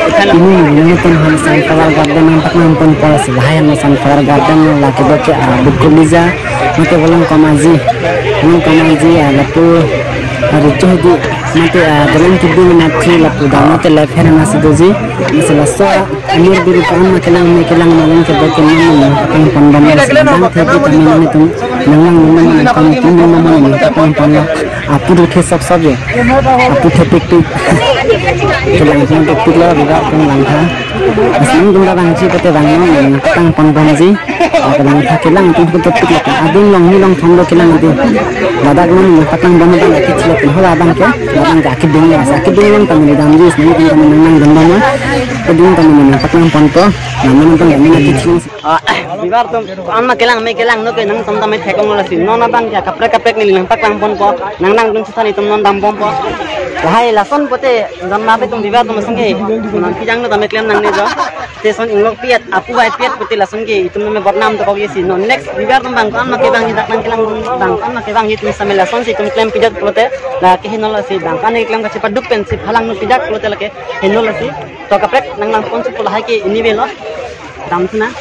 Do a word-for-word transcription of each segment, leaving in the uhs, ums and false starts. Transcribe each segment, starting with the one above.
Pini nelitum han Sunflower Garden nangpaklang ponpo, lasi lahai han Sunflower Garden lake doke, ah, Bukulija, mate Volongkom Aji, Volongkom Aji, ah, lapu, ah, richo hidi, mate, ah, dolang kiding nathi lapu dam mate left hand nasi doji, masi laso, ah, amir biri ko-an ma kelang me kelang malong ke doke nang nangpaklang pon bom, lasi dam thek di kami nelitum nanglang nanglang nangkam tum nanglang nangpaklang ponlo. Apu do ke sop sop je. Apu thepikpik. Kelang thepikpik pik lo, Bibar atum langtha. Asmang dum da bang ji pete bang no, nangpaklang pon bom ji. Kelang tha kelang atum thepikpik lo. Adung long ni long thong do kelang atum. Ladak no nangpaklang bom bang akit chilak ho labang ke. Labang ke akit ding ya, akit ding long tami dam ji, asmang dum tami nang nang dam bom. Keding tami nangpaklang ponpo. Namun tong kami akit chilak. Ah, Bibar atum, ko-an ma kelang me kelang no ke nangtum tame theklong lasi. Non abang ke kaprek kaprek neli nangpaklang ponpo. Nang nangdun sithan itum non dam bompo. Lahai lason pote jan ma atum Bibar atum asonge. Non kijang no tame klem nangne jo. Te son inglok piat, apu bai piat pote lason ke itum tame bodnam dokok isi. Non next Bibar atum bang ko-an ma kevangji dak nangkelang bang ko-an ma kevangji itum same lasonsi itum klem pijat pulote lake heno lasi bang ko-an keklem kachepaduk pensi phalang no pijak pulote lake heno lasi. To kaprek nanglang ponsi pu lahai ke ini velo. Dam sina.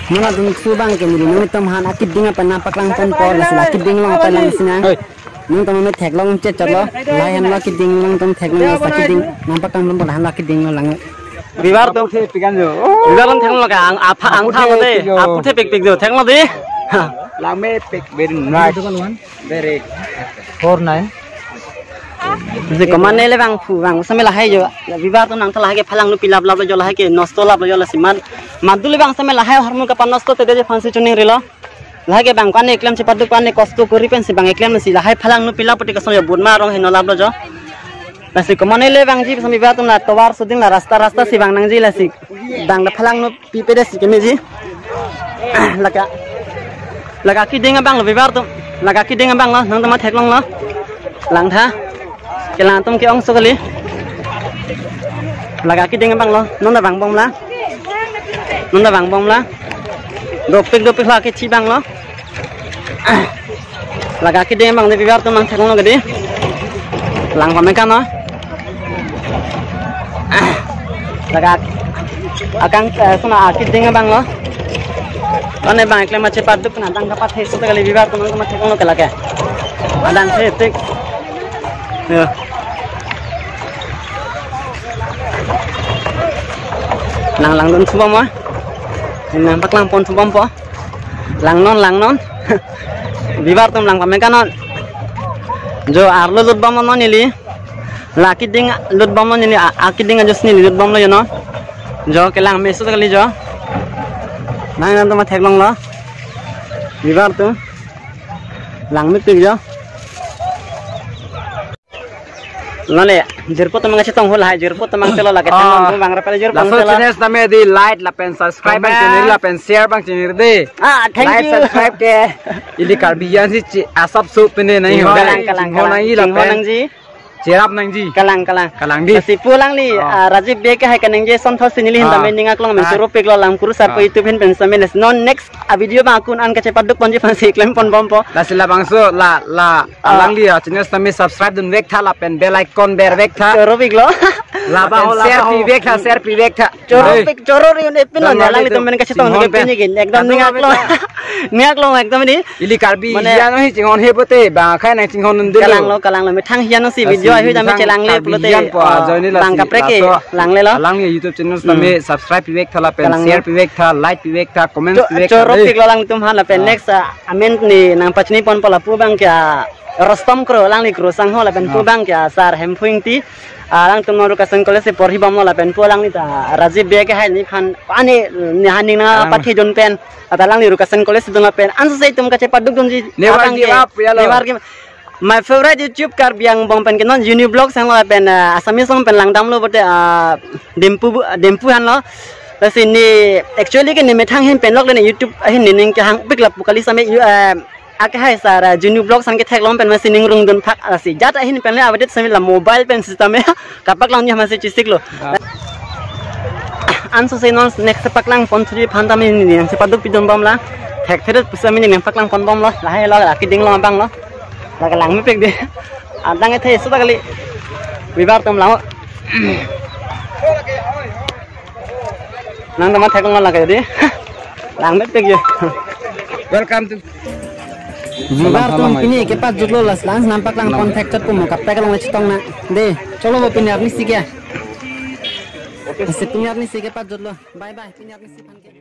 Mana dungsu bang ke neli nangtum han akit ding apa nangpaklang ponpo, lasi akit ding long apa lang sina. Hoi. Nangtum me theklong chet chot lo. Lahai han lo akit ding long tum theklong lo, akit ding nangpaklang ponpo, lahai han lo akit ding lo lang. Bibar atum. Apu thepik an jo. Bibar atum theklong lo ke ang apha ang tha lo de. Apu thepikpik jo. Theklong di. Lang mepik very nice. Very. Four nine. Lasi komatne le bang phu bang same lahai jo. Bibar atum nangtha lahai ke phalang no pilap lap lo jo, lahai ke nosto lap lo jo, lasi man. Madu le bang same lahai ahormu kapanosto te de phansi chuning rilo. Lahai ke bang ko-an keklem chepaduk ko-an kosto kori pensi bang keklem si lahai phalang no pilap pute kason jo but ma arong heno lap lo jo. Lasi komatne le bang ji same Bibar atum la tovar suding la rasta rasta si bang nangji lasi. Bang la phalang no pipe de si kemeji. Lake, lake akit ding abang lo Bibar atum. Lake akit ding abang lo, nangtum ma theklong lo. Langtha. Kelang atum ke-ongso kali. Lake akit ding abang lo, non da bang bom la. Non da bang bom la. Dopik dopik la ke chi bang lo. Lake akit ding abang de Bibar atum nang theklong lo ke di. Lang pame kan no. Lake akang, eh, sona akit ding abang lo. Ane bang keklem kachepaduk na dang kapathe sita kali Bibar atum nangtum ma theklong lo ke lake. Adang thetik. Yo. Nang langdun subom ma. Nangpaklang pon subom po. Lang non, lang non. Bibar atum lang pame kan non. Jo arlo lut bom non neli. La akit ding lut bom non neli, a-, akit ding ajus neli lut bom lo jo non. Jo kelang me sita kali jo. Nang nangtum ma theklong lo. Bibar atum. Lang mepik jo. Nale, jirpo atum nangchetong hul hai, jirpo atum nangchelo lake. Ah. Tang bang rapale jirpo laso nangchelo. Channel tame di like lapen subscribe bang chinir lapen share bang chinir de. Ah, thank you. Like subscribe ke ili Karbi Anglong si chi asap sup pine nai ho. Kalang, kalang, kalang. Nai lapen nangji. Cherap nangji. Kalang, kalang. Kalang di. Lasi pu alangli, ah, Rajiv Bey ke hai kaningje asonthotsi neli hin tame ning aklong men choro pik lo lang kurusar po YouTube hin pen same les. Non next a video bang akun an kachepaduk ponji aphansi klem pon bompo. Lasi labangso la, la, alangli a channel tame subscribe dun vek tha lapen bell icon ber vek tha. Choro pik lo. Lapen share pi vek tha, share pi vek tha. Choro pik, choro ri un epin lo, alangli tum men kachetong ke pini gin. Ekdom ning aklong. Ning aklong ekdom di. Ili Karbi mane hian ahi chinghon he pote, bang akhai nangchinghon un dilo. Kalang lo, kalang lo, methang hian si video ahi tame chelang le pulote. Bang kaprek ke lang le lo. Alangli YouTube channel tame subscribe pi vek tha lapen share pi vek tha, like pi vek tha, comment pi vek tha. Choro pik lo alangtum han lapen next, ah, amen ni nangpachini ponpo lapu bang ke Rostom Kro, alangli Kro sangho lapen pu bang ke Sar Hemphu Ingti. Alangtum Rukasen College si porhi bomlo lapen pu alangli ta Rajiv Bey ke hai nephan ani nehaning nangpathe jun pen. Ata alangli Rukasen College si dun lapen anso se itum kachepaduk dunji. Never give up, ya lo. Never give up. My favorite YouTube Karbi Anglong pen ke non Uni Vlogs hanglo lapen, ah, Assamese song pen langdamlo pote, ah, Dimpu, Dimpu hanlo. Lasi ne actually ke ne methang hin pen lok le ne YouTube ahin ne ning kehang pik lapu kali same yu, ah, ake hai sar, ah, Uni Vlogs an ke theklong pen masi ning rung dun phak asi. Jat ahin pen le update same la mobile pen system ya. Kapaklangji masi chesik lo. Anso se non next paklang pon thuji aphan tame ne nangchepaduk pidun bomlo. Thek theret pusi ne nangpaklang pon bomlo. Lahai lo, lake ding lo abang lo. Lake lang mepik de. Adang ethe sita kali. Bibar atum lang. Nang teman thek lang lake di. Lang bet pek ye. Welcome to Viewer atum pini kepajutlo last last nampak lang contact chat pumo kaprek along le chetong nang. De, cholo bo pini arnisi ke. Ase pini arnisi kepajutlo. Bye bye. Pini arnisi aphan ke.